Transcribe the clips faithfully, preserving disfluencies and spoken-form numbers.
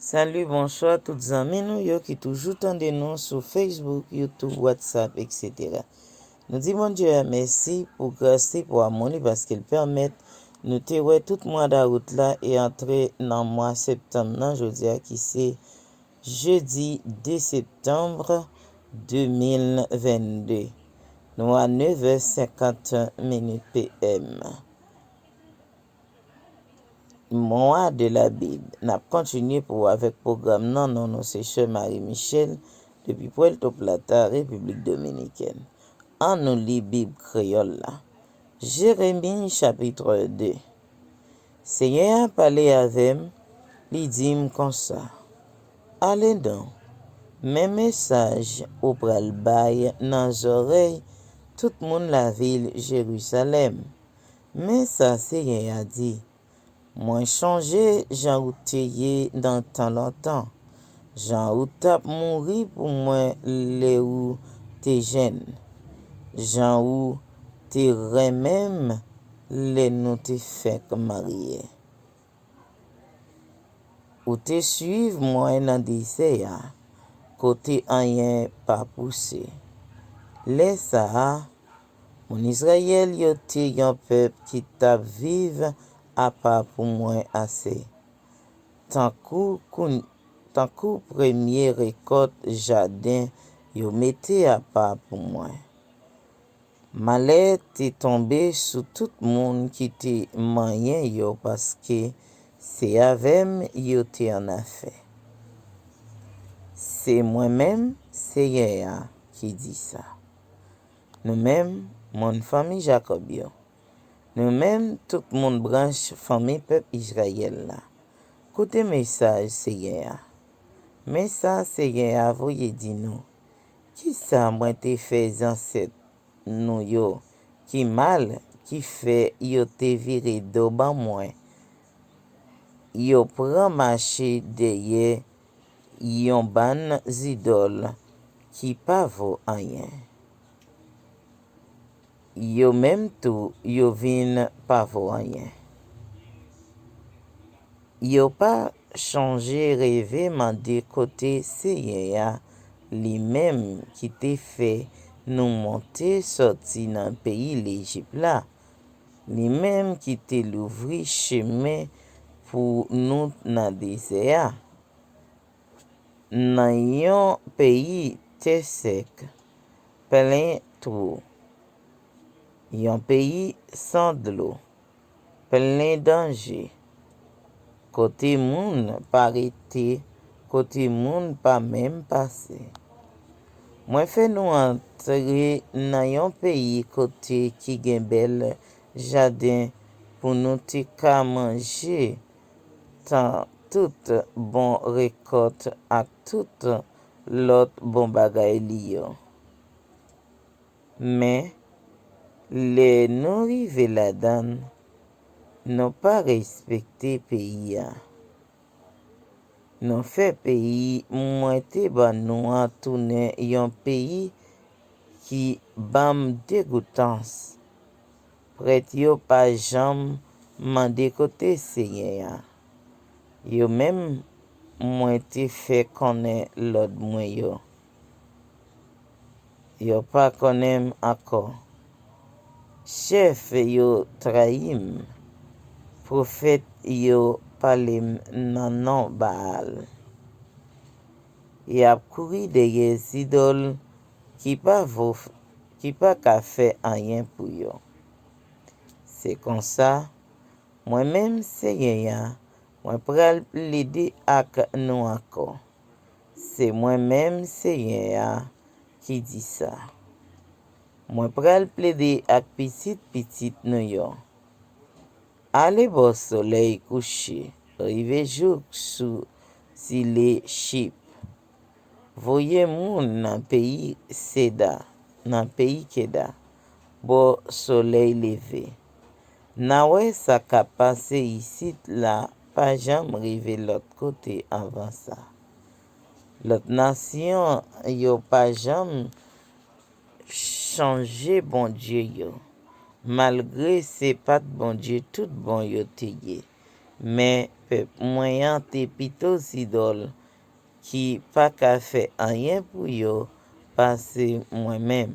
Salut, bonsoir tout zanmi nou yo ki toujou tande nou sou Facebook, YouTube, WhatsApp, et cetera. Nou di Bondye a mèsi pou gras li, pou amou li, paske l pèmèt nou te wè tout mwa dawout la e antre nan mwa septanm nan jodi a ki se jedi de septanm de mil vennde. Nou a nèf è senkant minit P M. Mwa de la Bib. N ap kontinye pou avèk pwogram nan. Non nou se Sè Marie Michel depi Puerto Plata, Repiblik Dominikèn. An nou li Bib kreyòl la. Jeremi chapit de. Senyè a pale avè m, li di m konsa: Ale non, men mesaj ou pral bay nan zòrèy tout moun lavil Jerizalèm. Men sa Senyè a di: Mwen chonje jan ou te ye nan tan lontan, jan ou t ap mouri pou mwen lè ou te jèn, jan ou te renmen m lè nou te fèk marye. Ou te swiv mwen nan dezè a, kote anyen pa pouse. Lè sa a, moun Izrayèl yo te yon pèp ki t ap viv apa pou mwen ase. Tankou koun-, tankou premye rekòt jaden yo mete apa pou mwen. Malè te tonbe sou tout moun ki te manyen yo, paske se avè m yo te annafè. Se mwen menm, Senyè a, ki di sa. Nou menm, moun fanmi Jakòb yo, nou menm, tout moun branch fanmi pèp Izrayèl la, koute mesaj Senyè a. Men sa Senyè a voye di nou: Ki sa mwen te fè zansèt nou yo ki mal, ki fè yo te vire do ban mwen? Yo pran mache dèyè yon bann zidòl ki pa vo anyen. Yo menm tou, yo vin pa vo anyen. Yo pa chonje reve mande kote Senyè a, li menm ki te fè nou monte sòti nan peyi Lejip la, li menm ki te louvri chemen pou nou nan dezè a, nan yon peyi tè sèk, plen twou, yon peyi san dlo, plen danje, kote moun pa rete, kote moun pa menm pase. Mwen fè nou antre nan yon peyi kote ki gen bèl jaden pou nou te ka manje tan tout bon rekòt ak tout lòt bon bagay li yo. Men, lè nou rive ladan l, nou pa respekte peyi a. Nou fè peyi mwen te ban nou an tounen yon peyi ki ban m degoutans. Prèt yo pa janm mande kote Senyè a. Yo menm, mwen te fè konnen lòd mwen yo. Yo pa konnen m ankò. Chèf yo trayi m. Pwofèt yo pale m nan non Baal. Y ap kouri dèyè zidòl ki pa vo, ki pa ka fè anyen pou yo. Se konsa, mwen menm Senyè a, mwen pral plede ak nou ankò. Se mwen menm Senyè a ki di sa. Mwen pral plede ak pitit pitit nou yo. Ale bò solèy kouche, rive jouk sou zile Chip. Voye moun nan peyi Seda, nan peyi Keda, bò solèy leve. N a wè sa k ap pase isit la pa janm rive lòt kote anvan sa. Lòt nasyon yo pa janm chanje Bondye yo, malgre se pa t Bondye tout bon yo te ye, men Pèp mwen an te pito zidòl ki pa ka fè anyen pou yo pase mwen menm,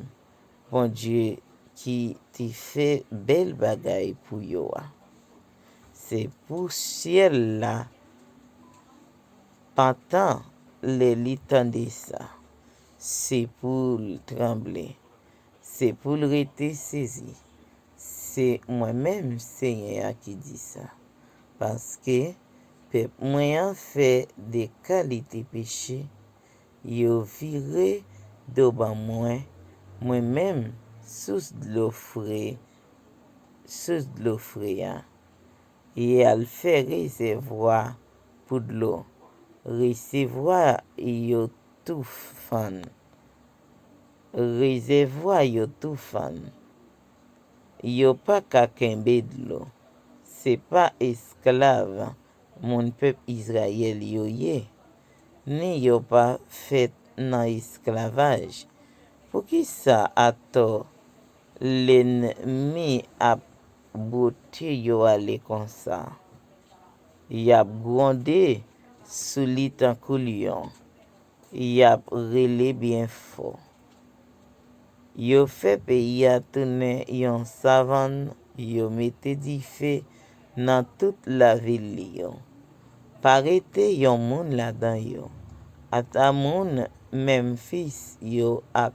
Bondye ki te fè bèl bagay pou yo a. Se pou syèl la pantan lè li tande sa. Se pou l tranble. Se pou l rete sezi. Se mwen menm, Senyè a, ki di sa. Paske pèp mwen an fè de kalite peche, yo vire do ban mwen, mwen menm, sous dlo fre, sous dlo fre a. Y al fè rezèvwa pou dlo. Resevwa yo tou fann. Rezèvwa yo tou fann. Yo pa ka kenbe dlo. Se pa esklav moun pèp Izrayèl yo ye, ni yo pa fèt nan esklavaj. Poukisa atò lènmi ap bwote yo ale konsa? Y ap gwonde sou li tankou lyon. Y ap rele byen fò. Yo fè peyi a tounen yon savann, yo mete dife nan tout lavil li yo. Pa rete yon moun ladan yo. Ata moun Memfis yo ak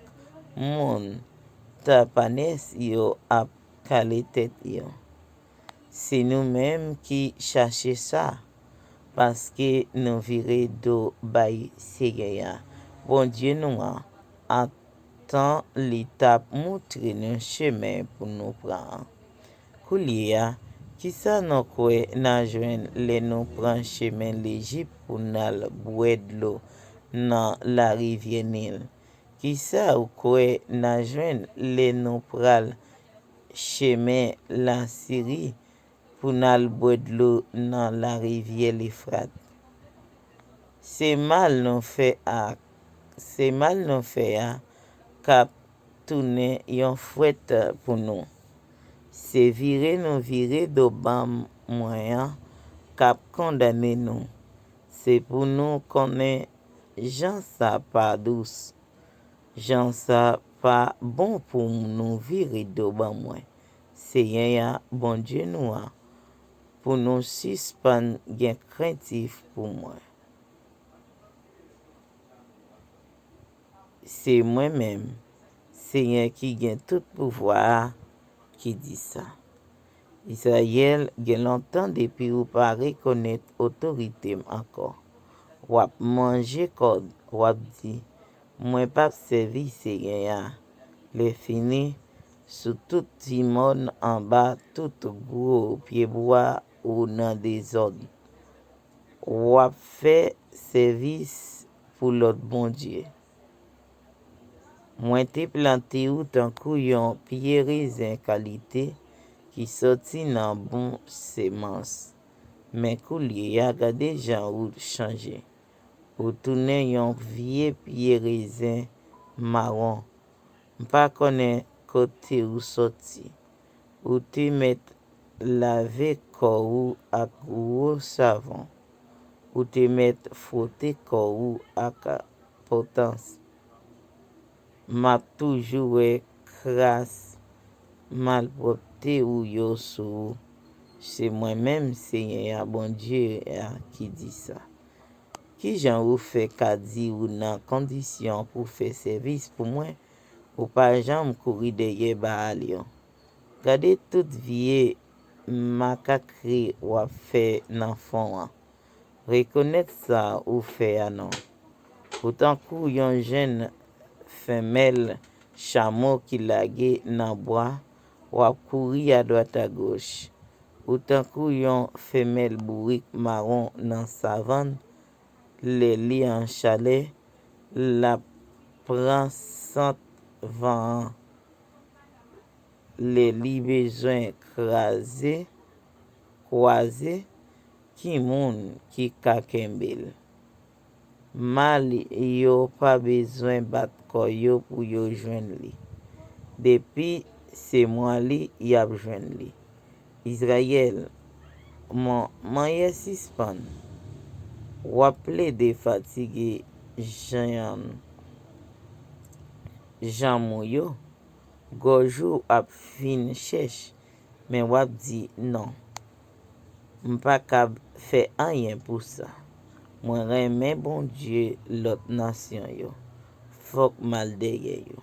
moun Tapanès yo ap kale tèt yo. Se nou menm ki chache sa, paske nou vire do bay Seyè a, Bondye nou an, antan li t ap moutre nou chemen pou nou pran an. Koulye a, kisa nou kwè n a jwenn lè nou pran chemen Lejip pou n al bwè dlo nan larivyè Nil? Kisa w kwè n a jwenn lè nou pral chemen Lasiri pou n al bwè dlo nan larivyè Lefrat? Se mal nou fè a, se mal nou fè a k ap tounen yon fwèt pou nou. Se vire nou vire do ban mwen an k ap kondane nou. Se pou nou konnen jan sa pa dous. Jan sa pa bon pou nou vire do ban mwen, Seyè a, Bondye nou an, pou nou sispann gen krentif pou mwen. Se mwen menm, Seyè ki gen tout pouvwa a, ki di sa. Izrayèl, gen lontan depi ou pa rekonèt otorite m ankò. W ap manje kòd, w ap di, mwen p ap sèvi Seyè a. Lèfini, sou tout ti mòn anba tout gwo pyebwa ou nan dezòd. W ap fè sèvis pou lòt bondye. Mwen te plante ou tankou yon pye rezen kalite ki soti nan bon semans. Men koulye a, gade jan ou chanje. Ou tounen yon vye pye rezen mawon. M pa konnen kote ou soti. Ou te mèt lave kò ou ak gwo savon. Ou te mèt fwote kò ou ak potans. M ap toujou wè kras malpwòpte ou yo sou ou. Se mwen menm, Seyè a, Bondye a, ki di sa. Ki jan ou fè ka di ou nan kondisyon pou fè sèvis pou mwen, ou pa janm kouri dèyè Baal yo? Gade tout vye makakri w ap fè nan fon an. Rekonèt sa ou fè a non. Ou tankou yon jenn fenmèl chamo ki lage nan bwa, w ap kouri adwat agoch. Ou tankou yon fenmèl bourik mawon nan savann, lè li an chalè, l ap pran sant van an. Lè li bezwen kraze, kwaze, ki moun ki ka kenbe l? Mal yo pa bezwen bat kò yo pou yo jwenn li. Depi se mwa li, y ap jwenn li. Izrayèl, Mon, manyè sispann. W ap plede fatige janm, janm ou yo. Gòj ou ap vin chèch, men w ap di, "Non, m pa kab fè anyen pou sa. Mwen renmen Bondye lòt nasyon yo. Fòk m al dèyè yo."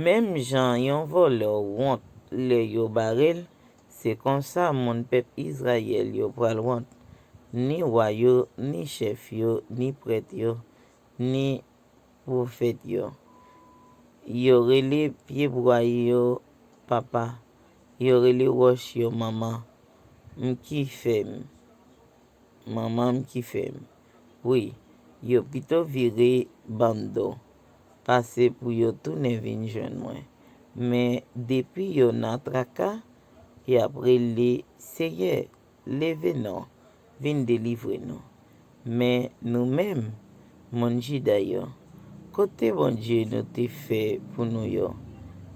Menm jan yon vòlè wont lè yo bare l, se konsa moun pèp Izrayèl yo pral wont, ni wa yo, ni chèf yo, ni prèt yo, ni pwofèt yo. Yo rele pyebwa yo papa, yo rele wòch yo manman m ki fè m, manman m ki fè m. Wi, yo pito vire bann do pase pou yo tounen vin jwenn mwen. Men depi yo nan traka, y ap rele, "Seyè, leve non, vin delivre nou." Men nou menm, moun Jida yo, kote Bondye nou te fè pou nou yo,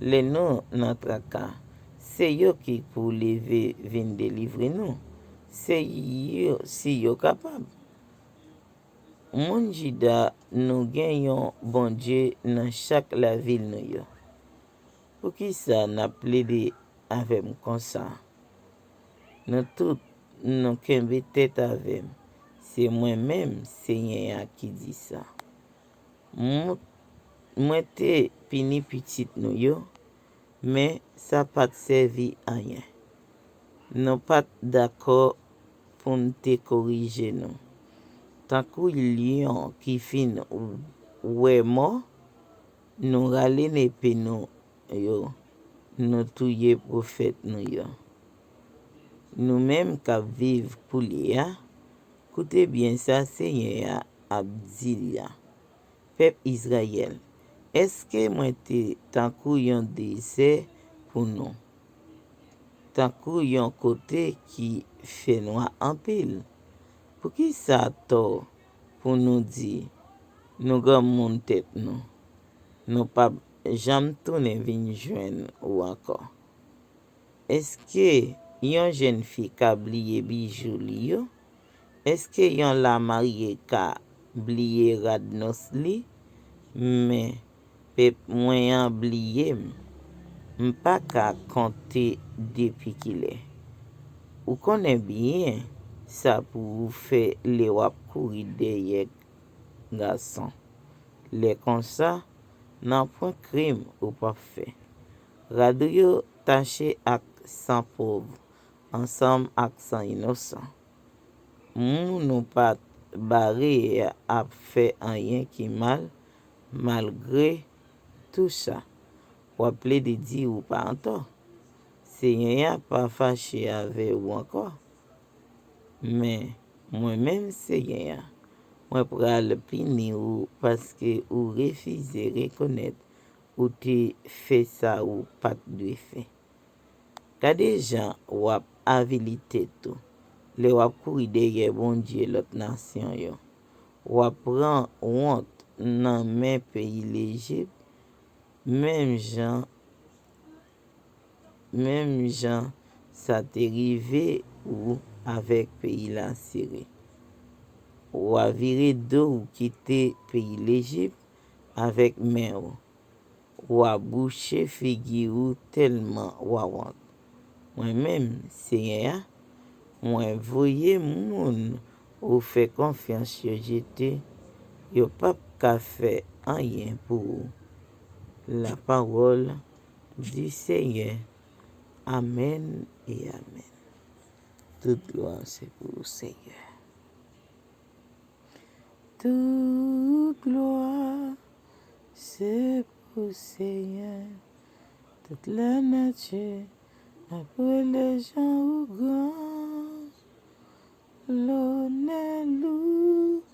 lè nou nan traka? Se yo ki pou leve vin delivre nou, se yo, si yo kapab. Moun Jida, nou gen yon Bondye nan chak lavil nou yo. Poukisa n ap plede avè m konsa? Nou tout, nou kenbe tèt avè m. Se mwen menm, Senyè a, ki di sa. Mwen, mwen te pini pitit nou yo, men sa pa t sèvi anyen. Nou pa t dakò pou n te korije nou. Tankou lyon ki fin wè mò, nou rale nepe nou yo, nou touye pwofèt nou yo. Nou menm k ap viv koulye a, koute byen sa Senyè a ap di la. Pèp Izrayèl, èske mwen te tankou yon dezè pou nou, tankou yon kote ki fè nwa anpil? Poukisa atò pou nou di, "Nou granmoun tèt nou, nou p ap janm tounen vin jwenn ou ankò"? Èske yon jèn fi ka bliye bijou li yo? Èske yon lamarye ka bliye rad nòs li? Men, pèp mwen an bliye m. M pa ka konte depi kilè. Ou konnen byen sa pou ou fè lè w ap kouri dèyè gason. Lè konsa, nanpwen krim ou p ap fè. Rad ou yo tache ak san pòv, ansanm ak san inosan. Moun ou pa t bare ap fè anyen ki mal, malgre tou sa. W ap plede di ou pa antò. Senyè a pa fache avè ou ankò. Men, mwen menm, Senyè a, mwen pral pini ou paske ou refize rekonèt ou te fè sa ou pa t dwe fè. Gade jan w ap avili tèt ou lè w ap kouri dèyè bondye lòt nasyon yo. W ap pran wont nan men peyi Lejip, menm jan, menm jan sa te rive ou avèk peyi Lasiri. W a vire do w kite peyi Lejip avèk men w. W a bouche figi w tèlman w a wont. Mwen menm, Senyè a, mwen voye moun ou fè konfyans yo jete, yo p ap ka fè anyen pou ou. La parole du Seigneur. Amèn e amèn. Tout glwa se pou ou, Senyè. Tout glwa se pou Senyè. Tout la nati ap rele jan ou gran. Lonè, lou,